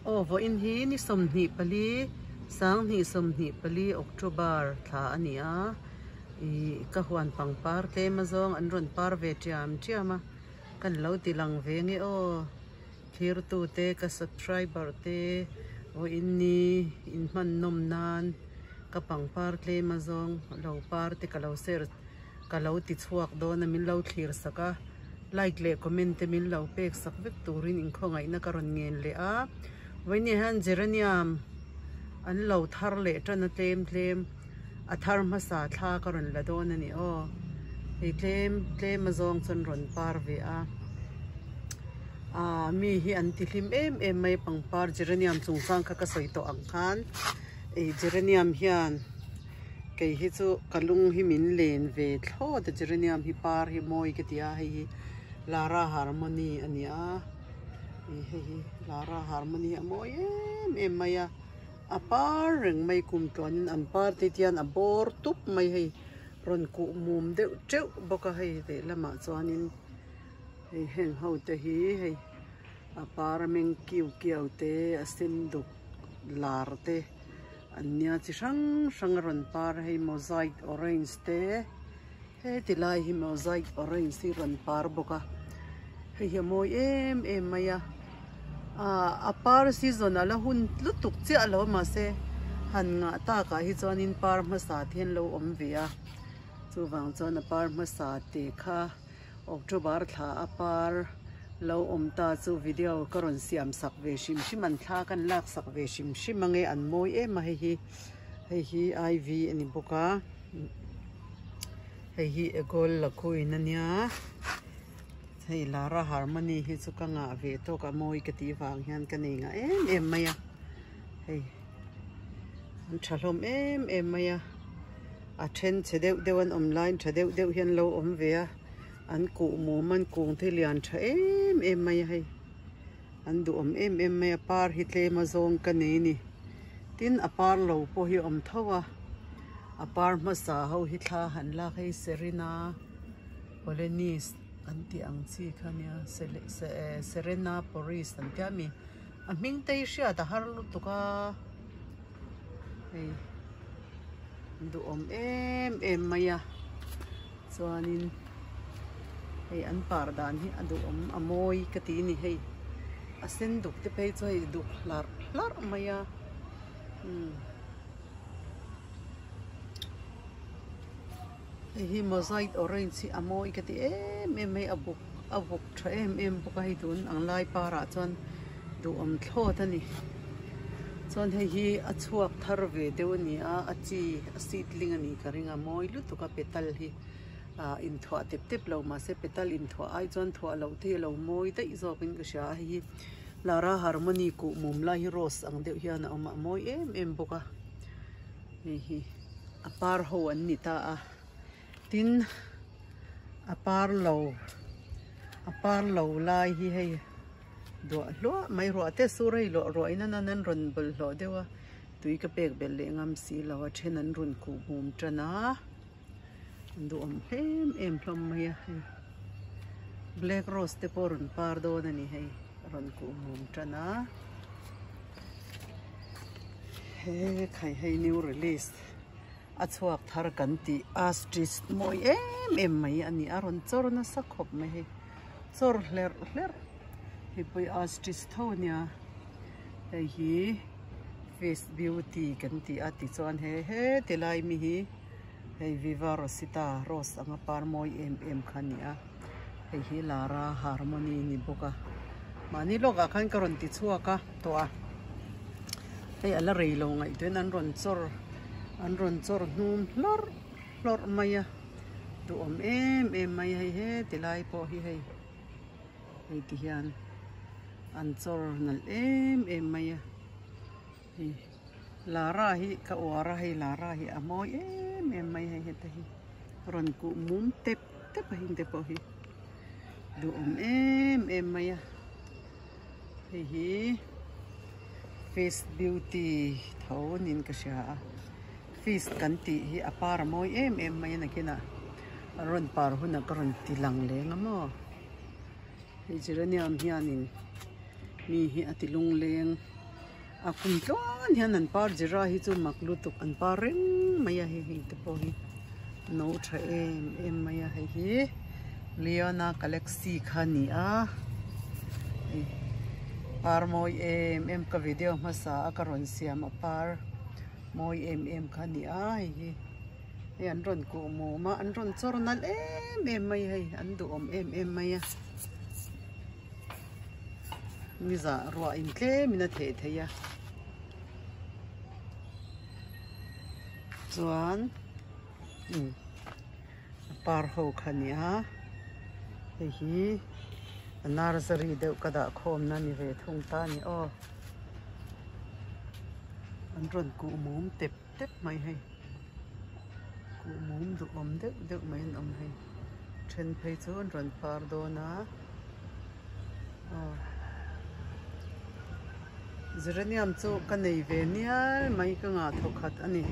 Aw vawiin hi ni 24 2024 October thla a ni a ih ka huan pangpar tlem azawng an rawn par ve tiam tiam a kan lo ti lang ve nge aw thirtu te ka subscriber te vawiin ni inhman nawm nan ka pangpar tlem azawng lo par te ka lo share ka lo ti chhuak dawn a min lo thlir sak a like leh comment te min lo pek sak vek turin inkhawngaihna ka rawn ngen leh a vawiin hian geranium an lo thar leh tan a tlem tlem a thar hmasa thla ka rawn la dawn a ni aw hei tlem tlem azawng chuan rawn par ve a ah mi hi an ti hlim em em mai pangpar geranium chungchang kha ka sawi tawh ang khan ih geranium hian. Kei hi chu ka lung hi min len ve thlawt a geranium hi par hi mawi ka ti a hei hi Lara Harmony a ni a ih hei hi Lara Harmony a mawi em em mai a a par reng mai kum tluanin an par te hian a bawr tup mai hei rawn kuh mum deuh teuh bawk a hei lehlamah chuanin hei heng ho te hi hei a par meng kiu kiau te a sen duk lar te. An nia chi hrang hrang a rawn par a hei mosaic orange te heti lai hi mosaic orange hi rawn par bawk a hei hi a mawi em em mai a ah a par season a la hun lutuk chiah lo mahse han ngah takah hi chuanin par hmasa te hian lo awm ve a chuvang chuan a par hmasa te kha. October thla a par lo awm ta chu video ka rawn siam sak ve hrim hrim an thla kan lak sak ve hrim hrim ange an mawi em a hei hi hei hi iv a ni bawk a hei hi egol lakuin a nia hei lara harmony hi chu ka ngah ve tawk a mawi ka tih vang hian ka nei ngah em em mai a hei an tha hlawm em em mai a. A then chhe deuh deuh an awm laiin tha deuh deuh hian lo awm ve a, an kuh mum an kung te lian tha em em mai a hei, an duhawm em em mai a par hi tlem a zawng ka nei a ni, tin a par lo pawh hi a awm tho a, a par hmasa ho hi thla han lak hei Serena Polenis an tih ang chi kha nia Serena Poris an tia mi a hming te hi hriat a har lutuk a. Hei duhawm em em mai a chuanin hei an par dan hi a duhawm a mawi ka ti a ni hei a sen duk te phei chu hei duk hlarh hlarh mai a umm hei hi mosaic orange hi a mawi ka ti em em mai a buk a buk tha em em bawk a hei tun ang lai parah chuan duhawm thlawt a ni chuan hei hi a chhuak thar ve deuh a ni a a chi a seedling a nih ka ring a mawi lutuk a petal hi ah inthuah tep tep lo mahse petal inthuah ai chuan thuah loh te hi a lo mawi daih zawkin ka hria a hei hi Lara Harmony kuh mum lai hi rose ang deuh hian a awm a a mawi em em bawk a hei hi a par ho an ni ta a. Tin a par lo a par lo lai hi hei duah hluah mai ruah te sur hei lawh ruah in an an rawn bawlhhlawh deuh a tui ka pek belh leh ngam si lo a then an rawn kuh hmum tan a an duhawm em em hlawm mai a hei black rose te pawh rawn par dawn a ni hei a rawn kuh hmum tan a he khai hei new release. A chhuak thar kan tih ostrich mawi em em mai a ni a rawn chawr nasa khawp mai hei chawr hlerh hlerh hei pawh hi ostrich tho a nia hei hi face beauty kan tih a tichuan he he ti lai mi hi hei viva rosita rose anga par mawi em em kha a ni a hei hi lara harmony a ni bawk a mahni lawkah khan ka rawn ti chhuak a tawh a hei a la rei lo ngaihtuahin an rawn chawr an rawn chawr hnum hlawrh hlawrh mai a duhawm em em mai a hei heti lai pawh hi hei hei ti hian an chawr nalh em em mai a hei Lara hi ka uar a hei Lara hi a mawi em em mai hei heta hi rawn kuh mum tep tep a heng te pawh hi duhawm em em mai a hei hi face beauty tho niin ka hria a fish kan tih hi a par a mawi em em mai a nakinah a rawn par hunah ka rawn ti lang leng a maw hei geranium hianin mi hi a ti lungleng. A kum tluan hian an par zira hi chu mak lutuk an par reng mai a hei heng te pawh hi no tha em em mai a hei hi Leona galaxy kha a ni a hei par mawi em em ka video hmasa a ka rawn siam a par mawi em em kha a ni a hei hi hei an rawn kuh mum a an rawn chawr nalh em em mai a hei an duhawm em em mai a. Ni zah ruah in tlem in a theh theih a chuan umm a par ho kha a ni a hei hi a nursery deuh ka dah khawm na ni ve thung ta a ni aw an rawn kuh mum tep tep mai hei kuh mum duhawm deuh deuh mai an awm hei. Then phei chu an rawn par dawn a aw geranium chu ka nei ve nial mai ka ngah thaw khat a ni.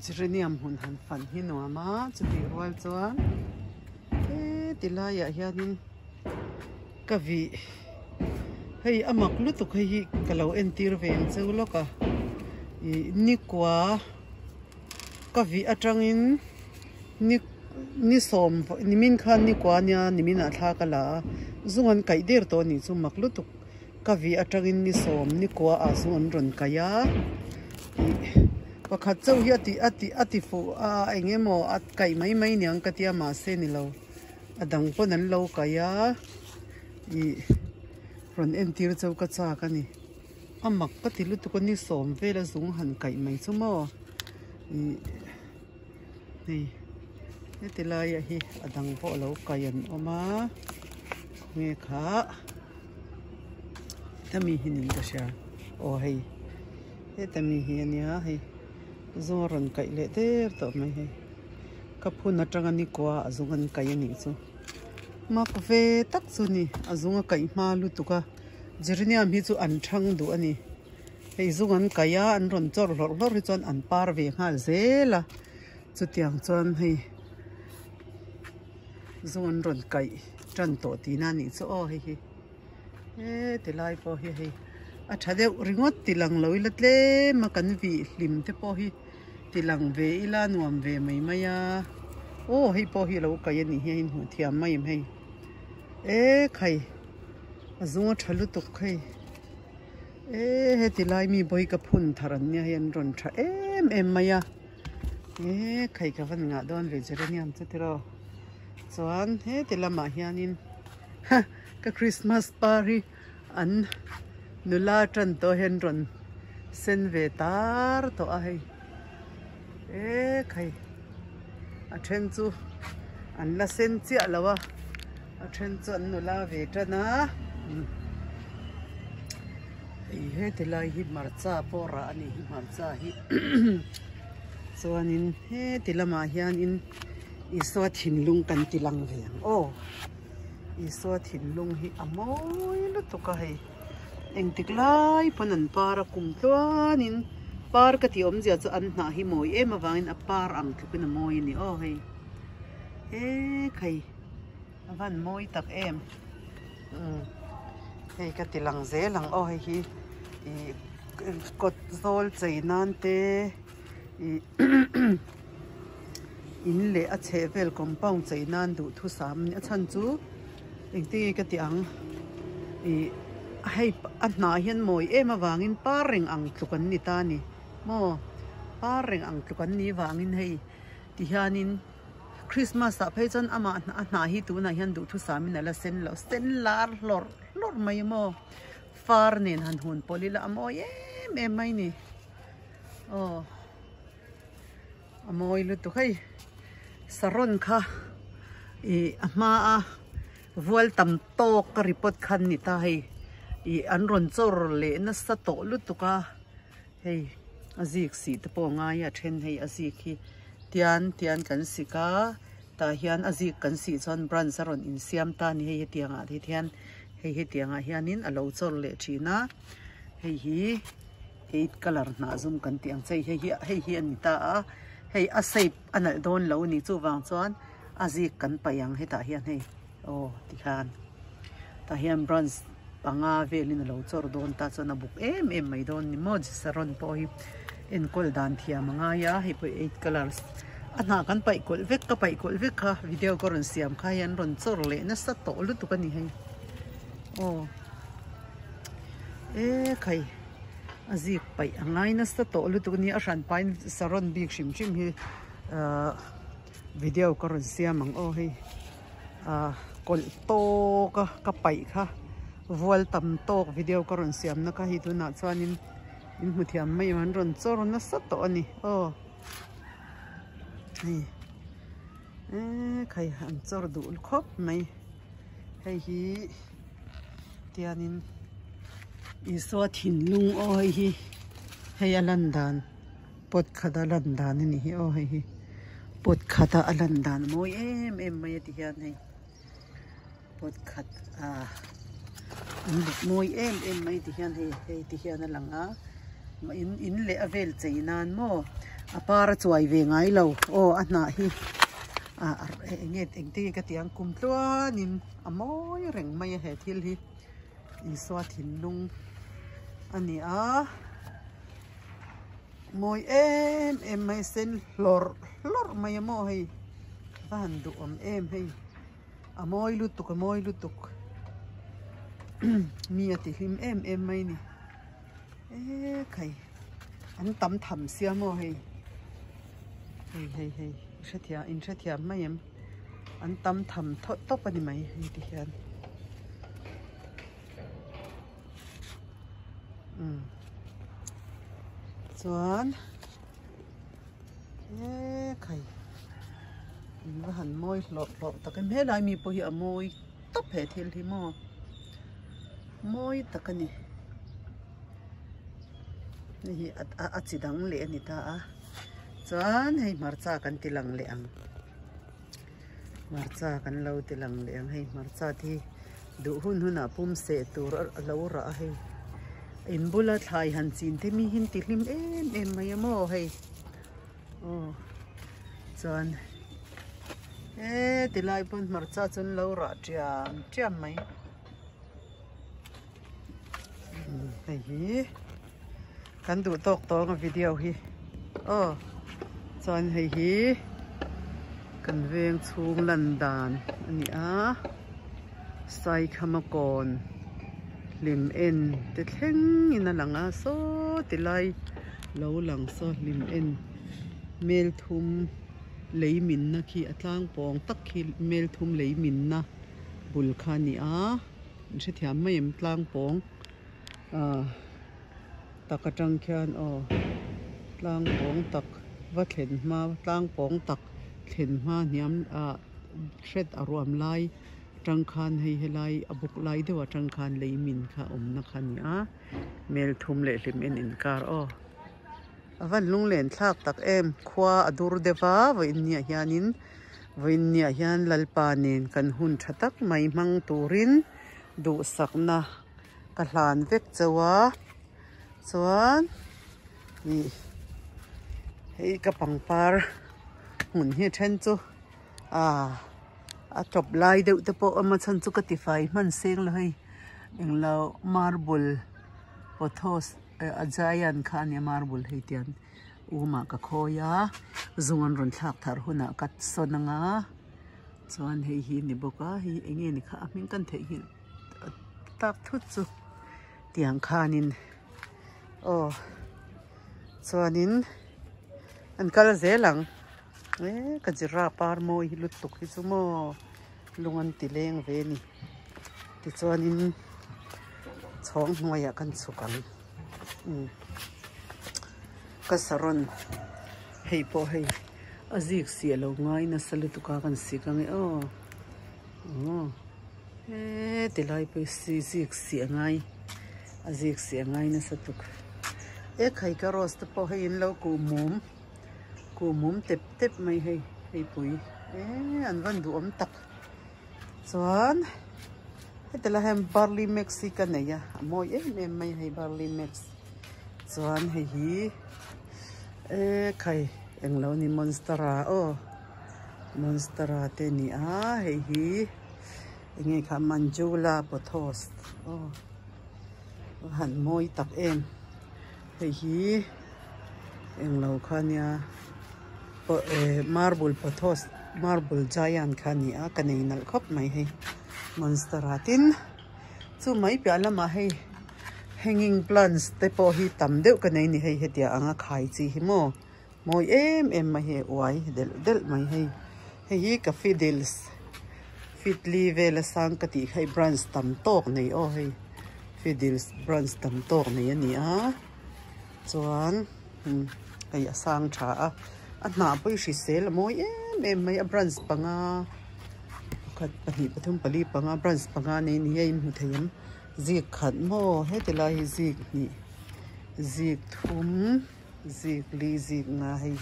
Geranium hmun han fan hi nuam a chutih rual chuan heti laiah hianin ka vih hei a mak lutuk hei hi ka lo entir ve ang cheu lawk a ih nikua ka vih atangin ni ni sawm nimin khan nikua ania niminah thla ka la a zung an kaih der tawh a nih chu mak lutuk. Ka vih atangin ni sawm ni kua ah chu an rawn kaih a ih pakhat chauh hi a ti a ti a ti fuh a eng emaw a kaih mai mai niang ka tia mahse ni lo a dang pawn an lo kaih a ih rawn entir chauh ka chak a ni a mak ka ti lutuk a ni sawm vel a zung han kaih mai chu maw ih hei heti laiah hi a dang pawh a lo kaih an awm a khawnge khah. Heta mi hi niin ka hria aw hei heta mi hi ania hei zung a rawn kaih leh der tawh mai hei ka phun atanga ni kua a zung an kaih anih chu mak ve tak chu ni a zung a kaih hma lutuk a geranium hi chu an thang duh ani hei zung an kaih a an rawn chawr hlawrh hlawrh hi chuan an par ve nghal zel a chutiang chuan hei zung an rawn kaih tan tawh tihna a nih chu aw hei hi he ti lai pawh hi hei a tha deuh ringawt ti lang lo ila tlem a kan vih hlim te pawh hi ti lang ve ila nuam ve mai mai a aw hei pawh hi a lo kaih a nih hi a inhmuh thiam mai em hei e khai a zung a tha lutuk hei e heti lai mi pawh hi ka phun thar an nia hei an rawn tha em em mai a e khai ka van ngah dawn ve geranium chu tiraw. Chuan heti lamah hianin ha ka Christmas par hi an nula tan tawh hian rawn sen ve tar tawh a hei e khai a then chu an la sen chiah lo a a then chu an nula ve tan a hei heti lai hi hmarcha pawh rah a nih hi hmarcha hi chuanin heti lamah hianin. Isua thinlung kan ti lang ve ang aw. Isua thinlung hi a mawi lutuk a hei. Engtik lai pawn an par a kum tluanin par ka tih awmzia chu an hnah hi mawi em avangin a par ang tlukin a mawi a ni aw hei. E khai a van mawi tak em. Umm hei ka ti lang zel ang aw hei hi ih kawt zawl chei nan te ih In leh a chheh vel compound chei nan duh thusam a ni. A chhan chu engtin nge ka tih ang ih hei a hnah hian mawi em avangin par reng ang tluk an ni ta a ni maw par reng ang tluk an nih vangin hei ti hianin Christmas ah phei chuan amah a hnah hi tunah hian duhthusamin a la sen loh sen lar hlawrh hlawrh mai a maw far nen han hun pawlh ila a mawi em em mai a ni aw. A mawi lutuk hei saron kha ih a hma a vual tam tawk ka report kha an ni ta hei ih an rawn chawr leh nasa tawh lutuk a hei a zik sih te pawh a ngai a a then hei a zik hi tian tian kan sik a tah hian a zik kan sih chuan branch a rawn insiam ta a ni hei hetiang ah te hian hei hetiang ah hianin a lo chawr leh thin a hei hi. Eight colour hnah zum kan tih ang che hei hi hei hi a ni ta a. Hei a shape a nalh dawn lo a ni chuvang chuan a zik kan paih ang hetah hian hei aw tikhan tah hian branch panga velin a lo chawr dawn ta chuan a buk em em mai dawn ni maw saron pawh hi enkawl dan thiam a ngai a hei pawh eight colours a hnah kan paih kawlh vek ka paih kawlh vek kha video ka rawn siam kha hian rawn chawr leh nasa tawh lutuk a ni hei aw e khai. A zik paih a ngai nasa tawh lutuk a nia a hran pahin saron bik hrim hrim hi ahh video ka rawn siam ang aw hei ahh kawlh tawk a ka paih kha vual tam tawk video ka rawn siam na kha hei tunah chuanin in hmu thiam mai ang an rawn chawr nasa tawh a ni aw hei eee khai an chawr duh khawp mai hei hi. Tianin Isua thinlung aw hei hi hei a lan dan pot khat a lan dan a ni hi aw hei hi pot khat a a lan dan a mawi em em mai a ti hian hei pot khat ah an buk mawi em em mai ti hian hei hei ti hian a lang a in in leh a vel chei nan maw a par a chuai ve ngai lo aw a hnah hi ah eng nge engte nge ka tih ang kum tluanin. A mawi reng mai a he thil hi Isua thinlung a ni a mawi em em mai sen hlawrh hlawrh mai a maw hei va han duhawm em hei a mawi lutuk a mawi lutuk mi a ti hlim em em mai ni e khai an tam tham sia maw hei hei hei hei hrethiam in hrethiam mai em. An tam tham thawt tawp a ni mai hei ti hian umm chuan e khai in va han mawi hlawh hlawh tak em helai mi pawh hi a mawi tawp he thil hi maw mawi tak a ni hei hi a chi dang leh a ni ta a. Chuan hei hmarcha kan ti lang leh ang hmarcha kan lo ti lang leh ang hei hmarcha te hi duh hun hunah pum seh tur a lo rah a hei in bula thlai han chin te mi hi an ti hlim em em mai a maw hei aw chuan he tilai pawn hmarcha chu an lo rah tiam tiam mai hei hi kan duh tawk tawng a video hi aw chuan hei hi kan veng chhung lan dan a ni a Saikhama kawn hlim en te thleng in a lang a saw ti lai lo lang saw hlim en mel thum lei minna khi a tlang pawng tak khi mel thum lei minna bul kha a ni a. An hrethiam mai em tlang pawng ah tak atang khian aw tlang pawng tak va thlen hma tlang pawng tak thlen hma hniam ah hret a ruam lai atang khan hei helai a buk lai deuh atang khan lei min kha awmna kha a ni a mel thum leh hlim en inkar aw a van lunglen thlak tak em khua a dur deuh a vawiin niah hianin. Vawiinniah hian Lalpa nen kan hun tha tak mai hmang turin duhsakna ka hlan vek chauh a, chuan ih hei ka pangpar hmun hi then chu ah a tawp lai deuh te pawh a awm a chhan chu ka tifai hman seng lo hei englo marble pothos a giant kha a nia marble hei tiang. Umah ka khawi a, zung an rawn thlak thar hunah ka sawn ang a, chuan hei hi ni bawk a, hei eng nge ni kha a hming kan theihnghilh tak thut chu tiang khanin aw chuanin an kal zel ang e ka zira par mawi hi lutuk hi chu maw lung an ti leng ve a ni tichuanin chhawng hnuaiah kan chhuk ang. Ka saron hei pawh hei a zik si a lo ngai nasa lutuk a kan sik ang e aw aw heti lai pawh hi si zik si a ngai a zik si a ngai nasa tuk e khai ka rose te pawh hei in lo kuh mum kuh mum tep tep mai hei hei pui e an van duhawm tak. Chuan heti lai hian barley mix hi ka nei a a mawi em em mai a hei barley mix chuan hei hi e khai Englo ni monstera aw monstera te ni a hei hi enge kha manjula pothos aw a han mawi tak em hei hi englo kha nia marble pothos marble giant kha a ni a ka nei nalh khawp mai hei monstera tin chu mai piah lamah hei hanging plants te pawh hi tam deuh ka nei a ni hei hetiang anga khai chi hi maw. Mawi em em mai hei uai delh delh mai hei hei hi ka fiddles fitli vel a sang ka tih kha hei branch tam tawk nei aw hei fiddles branch tam tawk nei a ni a chuan hei a sang tha a a hnah pawh hi hrisel a mawi em em mai a branch panga pakhat pahnih pathum pali panga branch panga nei a ni a inhmu thei ang zik khat maw heti lai hi zik hnih zik thum. Zik li zik nga hei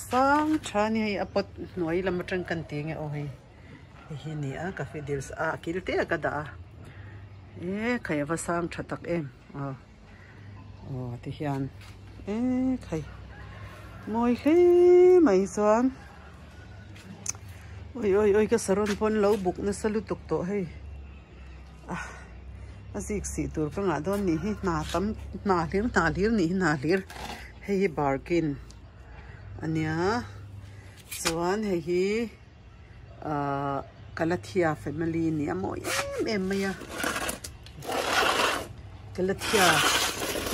sang tha ni hei a pot hnuai lam atang kan ti nge aw hei hei hi ni a cafe deals a kil te a ka dah a e khai ava sang tha tak em aw aw ti hian e khai mawi hle mai chuan oi oi oi ka saron pawn lo buk nasa lutuk tawh hei. A zik sih tur ka ngah dawn nih hi hna tam hna hlir hna hlir nih hi hna hlir hei hi barkin a nia chuan hei hi ahh kalathia family a ni a mawi em em mai a kalathia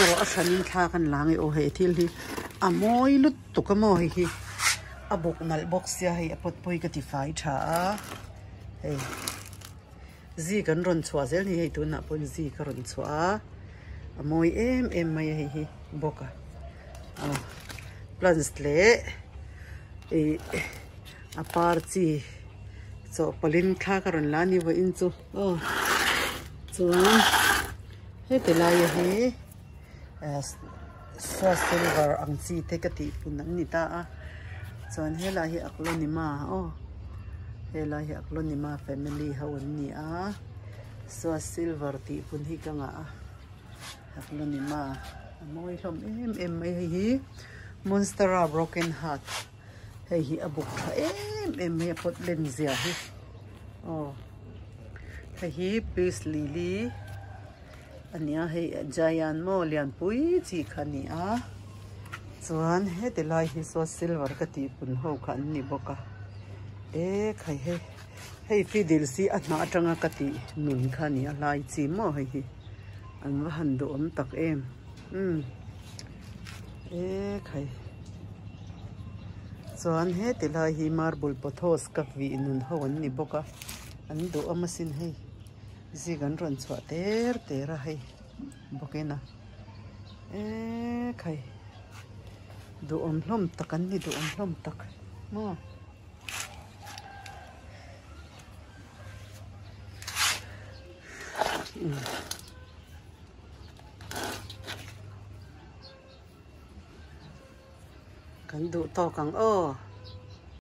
erawh a hranin thla kan la ang e aw hei thil hi a mawi lutuk a maw hei hi a bawk nalh bawk sia hei a pawt pawi ka ti fai tha a hei. Zik an rawn chhuah zel ni hei tunah pawhin zik a rawn chhuah a a mawi em em mai a hei hi bawk a aw plants leh ih a par chi chawhpawlh in thla ka rawn la a ni vawiin chu aw chuan heti laia hi sua silver ang chi te ka tih pun an ni ta a chuan helai hi aglonema aw helai hi aglonema family ho an ni a sua silver tih pun hi ka ngah a aglonema a mawi hlawm em em mai hei hi monstera broken heart hei hi a buk tha em em mai a pawt len zia hi aw hei hi peace lily. A nia hei giant maw lianpui chi kha a ni a chuan heti lai hi saw silver ka tih pun ho kha an ni bawk a e khai hei hei fiddle hi a hnah atanga ka tih nun kha a ni a lai chi maw hei hi an va han duhawm tak em umm e khai chuan heti lai hi marble pothos ka vih nun ho an ni bawk a an duhawm asin hei. Zik an rawn chhuah ter ter a hei bawkin a ekhai duhawm hlawm tak an ni duhawm hlawm tak maw. Kan duh tawk ang aw.